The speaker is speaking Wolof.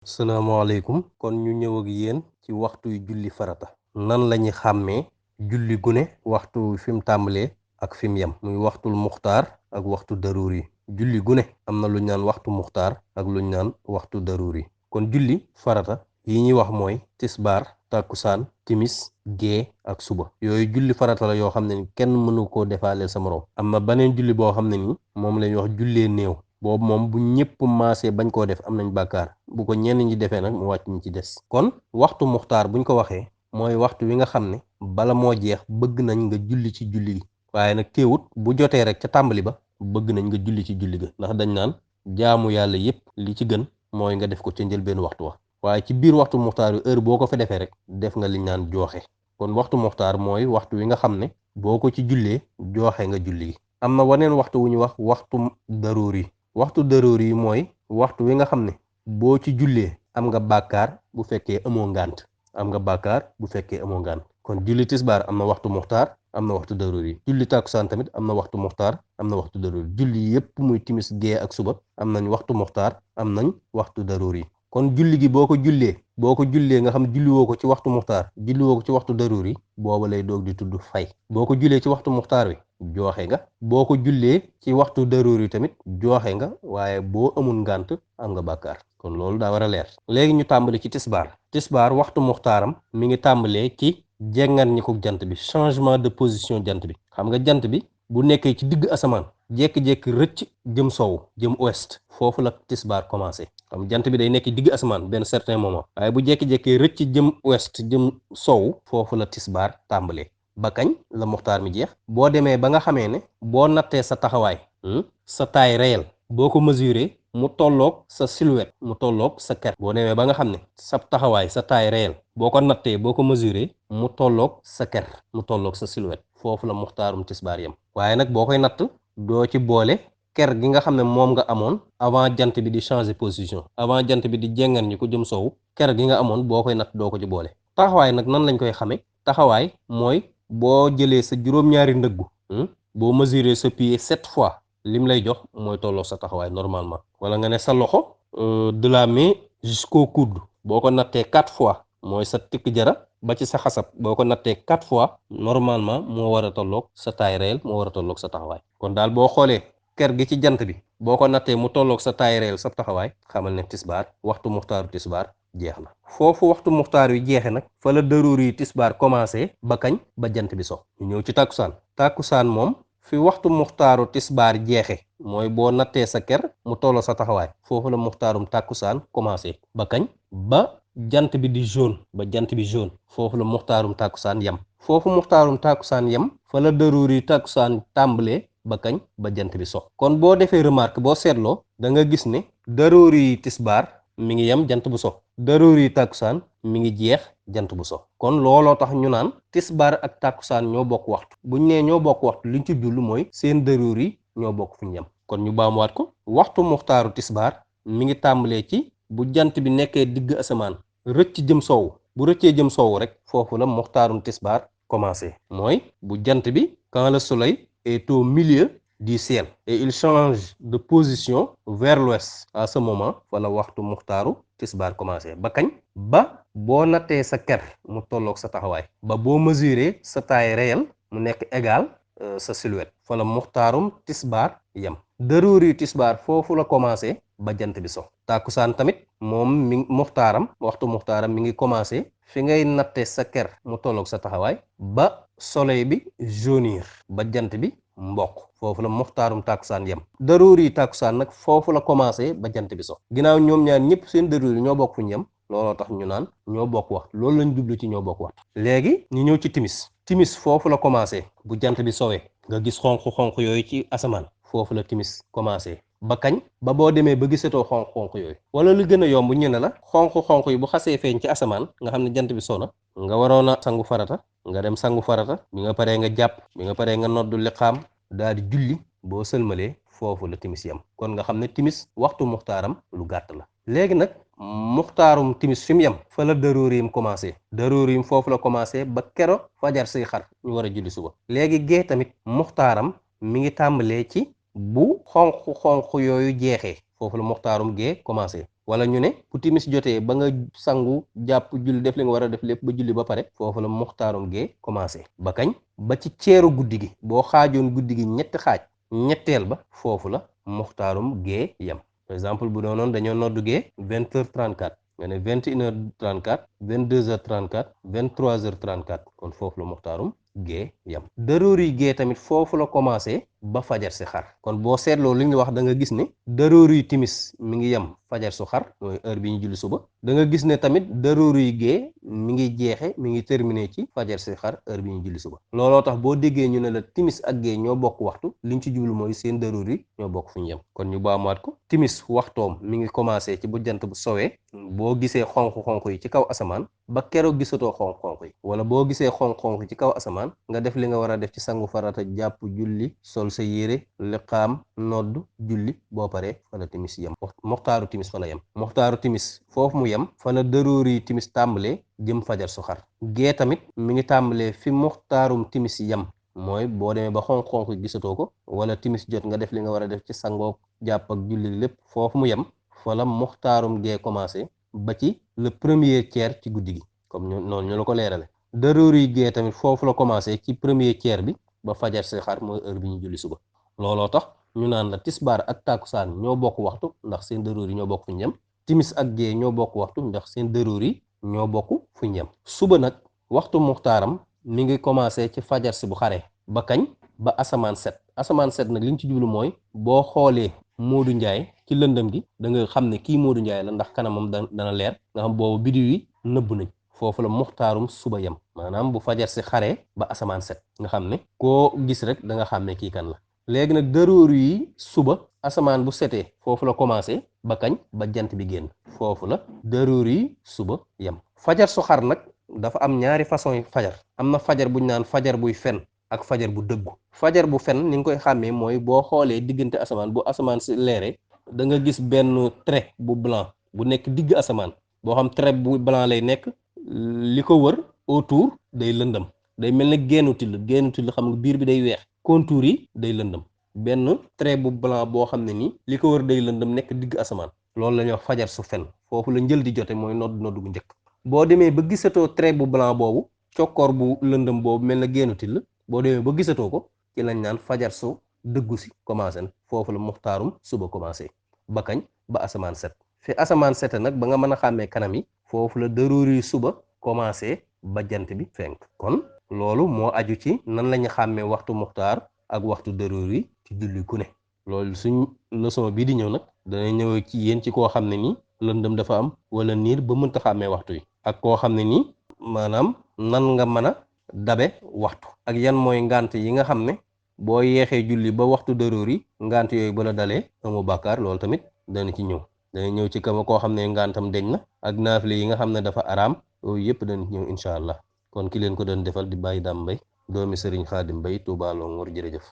salaamaaleykum kon ñu ñëw ak yéen ci waxtu yu julli farata nan lañuy xàmmee julli gune waxtu fi mu tàmbalee ak fi mu yem muy waxtul muxtaar ak waxtu daruur yi julli gune am na lu ñu naan waxtu muxtaar ak lu ñu naan waxtu daruur yi kon julli farata yi ñuy wax mooy tisbaar tàkkusaan timis gee ak suba yooyu julli farata la yoo xam ne ni kenn mënu koo defaaleel sa moroom am na beneen julli boo xam ne ni moom la ñuy wax jullee néew boobu moom bu ñëpp maasee bañ koo def am nañ bàkkaar bu ko ñenn ñi defee nag mu wàcc ñi ci des kon waxtu muxtaar buñ ko waxee mooy waxtu wi nga xam ne bala moo jeex bëgg nañ nga julli ci julli gi waaye nag teewut bu jotee rek ca tàmbali ba bëgg nañ nga julli ci julli ga ndax dañ naan jaamu yàlla yépp li ci gën mooy nga def ko ca njëlbeen waxtu wa waaye ci biir waxtu muxtaar wi heure boo ko fa defee rek def nga liñ naan jooxe kon waxtu muxtaar mooy waxtu wi nga xam ne boo ko ci jullee jooxe nga julli gi am na waneen waxtu wu ñu wax waxtu daruur yi waxtu daruur yi mooy waxtu wi nga xam ne boo ci jullee am nga bàkkaar bu fekkee amoo ngànt am nga bàkkaar bu fekkee amoo ngànt kon julli tisbaar am na waxtu muxtaar am na waxtu daruur yi julli tàkkusaan tamit am na waxtu muxtaar am na waxtu daruur yi julli yépp muy timis gee ak suba am nañ waxtu muxtaar am nañ waxtu daruur yi kon julli gi boo ko jullee nga xam julliwoo ko ci waxtu muxtaar julliwoo ko ci waxtu daruur yi booba lay doog di tudd fay boo ko jullee ci waxtu muxtaar wi jooxe nga boo ko jullee ci waxtu daruur yi tamit jooxe nga waaye boo amul ngànt am nga bàkkaar kon loolu daa war a leer léegi ñu tàmbali ci tisbaar waxtu muxtaaram mi ngi tàmbalee ci jengat ñi ko jant bi changement de position jant bi xam nga jant bi bu nekkee ci digg asamaan jékki-jékki rëcc jëm sow jëm ouest foofu la tisbaar commencé xam jant bi day nekk digg asamaan benn certain moment waaye bu jékki-jékki rëcc jëm ouest jëm sow foofu la tisbaar tàmbalee ba kañ la muxtaar mi jeex boo demee ba nga xamee ne boo nattee sa taxawaay sa taille réelle boo ko mesuré mu tolloog sa silhouette mu tolloog sa ker boo demee ba nga xam ne sa taxawaay sa taille réelle boo ko nattee boo ko mesuré mu tolloog sa ker mu tolloog sa silhouette foofu la muxtaarum tisbaar yem waaye nag boo koy natt doo ci boole ker gi nga xam ne moom nga amoon avant jant bi di changer position avant jant bi di jengan ñi ko jëm sow ker gi nga amoon boo koy natt doo ko ci boole taxawaay nag nan lañ koy xamee taxawaay mooy boo jëlee sa juróom-ñaari ndëggu boo mesurer sa pied 7 fois lim lay jox mooy tolloo sa taxawaay normalement wala nga ne sa loxo de la main jusqu'au coude boo ko nattee 4 fois mooy sa tikk jara ba ci sa xasab boo ko nattee 4 fois normalement moo war a tolloog sa taille réelle moo war a tolloog sa taxawaay kon daal boo xoolee ker gi ci jant bi boo ko nattee mu tolloog sa taille réelle sa taxawaay xamal ne tisbaar waxtu muxtaaru tisbaar jeex na foofu waxtu muxtaar wi jeexe nag fa la daruur yi tisbaar commencé ba kañ ba jant bi so ñu ñëw ci tàkkusaan moom fi waxtu muxtaaru tisbaar jeexe mooy boo nattee sa ker mu tolloo sa taxawaay foofu la muxtaarum tàkkusaan commencé ba kañ ba jant bi di jaune ba jant bi jaune foofu la muxtaarum tàkkusaan yem foofu muxtaarum tàkkusaan yem fa la daruur yi tàkkusaan tàmbalee ba kañ ba jant bi so kon boo defee remarque boo seetloo da nga gis ne daruur yi tisbaar mi ngi yem jant bu so daruur yi tàkkusaan mi ngi jeex jant bu so kon looloo tax ñu naan tisbaar ak tàkkusaan ñoo bokk waxtu buñ nee ñoo bokk waxtu liñ ci jullu mooy seen daruur yi ñoo bokk fu ñu yem kon ñu baamuwaat ko waxtu muxtaaru tisbaar mi ngi tàmbalee ci bu jant bi nekkee digg asamaan rëcc jëm sow bu rëccee jëm sow rek foofu la muxtaarum tisbaar commencé mooy bu jant bi quand le soleil est au milieu du ciel et il change de position vers l'ouest à ce moment wala waxtu muxtaaru tisbaar commencé ba kañ ba boo nattee sa ker mu tolloog sa taxawaay ba boo mesurer sa taille réelle mu nekk égal sa silhouette fa la muxtaarum tisbaar yem daruur yi tisbaar foofu la commencé ba jant bi so tàkkusaan tamit moom mi muxtaaram waxtu muxtaaram mi ngi commencé fi ngay nattee sa ker mu tolloog sa taxawaay ba soleil bi jaunir ba jant bi mbokk foofu la muxtaarum tàkkusaan yem daruur yi tàkkusaan nag foofu la commencé ba jant bi so ginnaaw ñoom ñaar ñëpp seen daruur yi ñoo bokk fu ñu yem looloo tax ñu naan ñoo bokk waxtu loolu lañ jublu ci ñoo bokk waxtu léegi ñu ñëw ci timis foofu la commencé bu jant bi sowee nga gis xonq-xonq yooyu ci asamaan foofu la timis commencé ba kañ ba boo demee ba gisatoo xonq-xonq yooyu wala lu gën a yomb ñu ne la xonq-xonq yi bu xasee feeñ ci asamaan nga xam ne jant bi sona nga waroon a sangu farata nga dem sangu farata bi nga paree nga jàpp bi nga paree nga noddu liqaam daal di julli boo sëlmalee foofu la timis yam kon nga xam ne timis waxtu muxtaaram lu gàtt la léegi nag muxtaarum timis fi mu yem fa la daruurim commencé daruurim foofu la commencé ba kero fajar say xar ñu war a julli suba léegi gee tamit muxtaaram mi ngi tàmbalee ci bu xonq-xonq yooyu jeexee foofu la muxtaarum gee commencé wala ñu ne bu timis jotee ba nga sangu jàpp julli def li nga war a def lépp ba julli ba pare foofu la muxtaarum gee commencé ba kañ ba ci ceeru guddi gi boo xaajoon guddi gi ñetti xaaj ñetteel ba foofu la muxtaarum gee yem par exemple bu doonoon dañoo noddu gee 20h34 nga ne 21h34 22h34 23h34 kon foofu la muxtaarum gee yem daruuri gee tamit foofu la commencé ba fajar si xar kon boo seetloo li ñu wax da nga gis ne daruuri timis mi ngi yem fajar su xar mooy heure bi ñu julli suba da nga gis ne tamit daruuri gee mi ngi jeexe mi ngi terminé ci fajar si xar heure bi ñu julli suba looloo tax boo déggee ñu ne la timis ak gee ñoo bokk waxtu liñ ci jublu mooy seen daruuri ñoo bokk fu ñu yem kon ñu baamuwaat ko timis waxtoom mi ngi commencé ci bu jant bu sowee boo gisee xonq-xonq yi ci kaw asamaan ba keroog gisatoo xonq-xonq yi wala boo gisee xonq-xonq yi ci kaw asamaan nga def li nga war a def ci sangu farata jàpp julli sol sa yére liqaam nodd julli boo paree fa la timis yem moxtaaru timis fa la yem moxtaaru timis foofu mu yem fa la daruuri timis tàmbalee jëm fajar su xar gee tamit mi ngi tàmbalee fi moxtaarum timis yem mooy boo demee ba xonq-xonq yi gisatoo ko wala timis jot nga def li nga war a def ci sangook jàpp ak julli lépp foofu mu yem fa la muxtaarum gee commencé ba ci le premier tiers ci guddi gi comme noonu ñu la ko leerale daruuri gee tamit foofu la commencé ci premier tiers bi ba fajar si xar mooy heure bi ñu julli suba looloo tax ñu naan la tisbaar ak tàkkusaan ñoo bokk waxtu ndax seen daruuri ñoo bokk fu ñu yem timis ak gee ñoo bokk waxtu ndax seen daruuri ñoo bokk fu ñu yem suba nag waxtu muxtaaram mi ngi commencé ci fajar si bu xaree ba kañ ba asamaan set nag li ñu ci jublu mooy boo xoolee Modou Ndiaye ci lëndëm gi da nga xam ne kii Modou Ndiaye la ndax kanamam dana leer nga xam boobu biddiw yi nëbb nañ foofu la muxtaarum suba yem maanaam bu fajar si xaree ba asamaan set nga xam ne koo gis rek da nga xam ne kii kan la léegi nag daruuri yi suba asamaan bu setee foofu la commencé ba kañ ba jant bi génn foofu la daruuri yi suba yem fajar su xar nag dafa am ñaari façon yi fajar am na fajar buñ naan fajar buy fen ak fajar bu dëggu fajar bu fen ni nga koy xàmmee mooy boo xoolee diggante asamaan bu asamaan si leeree da nga gis benn trait bu blanc bu nekk digg asamaan boo xam trait bu blanc lay nekk li ko wër autour day lëndëm day mel ne génnu till xam nga biir bi day weex contour yi day lëndëm benn trait bu blanc boo xam ne nii li ko wër day lëndëm nekk digg asamaan loolu la ñuy wax fajar su fen foofu la njël di jote mooy nodd bu njëkk boo demee ba gisatoo trait bu blanc boobu cokkoor bu lëndëm boobu mel na génnu till boo demee ba gisatoo ko ci lañ naan fajar su dëggu si commencé na foofu la muxtaarum suba commencé ba kañ ba asamaan set fi asamaan sete nag ba nga mën a xàmmee kanam yi foofu la daruuri suba commencé ba jant bi fenk kon loolu moo aju ci nan la ñu xàmmee waxtu muxtaar ak waxtu daruuri ci julli ku ne loolu suñ leçon bii di ñëw nag dana ñëw ci yéen ci koo xam ne nii lëndëm dafa am wala niir ba mënta xàmmee waxtu yi ak koo xam ne nii maanaam nan nga mën a dabe waxtu ak yan mooy ngant yi nga xam ne boo yeexee julli ba waxtu daruuri ngant yooyu ba la dalee amu bàkkaar loolu tamit dana ci ñëw dana ñëw ci kama koo xam ne ngantam deñ na ak naafile yi nga xam ne dafa araam yooyu yëpp dana ci ñëw incha allah kon ki leen ko doon defal di Baye Dame Mbaye doomi Serigne Khadim Mbaye Touba Longhor jërëjëf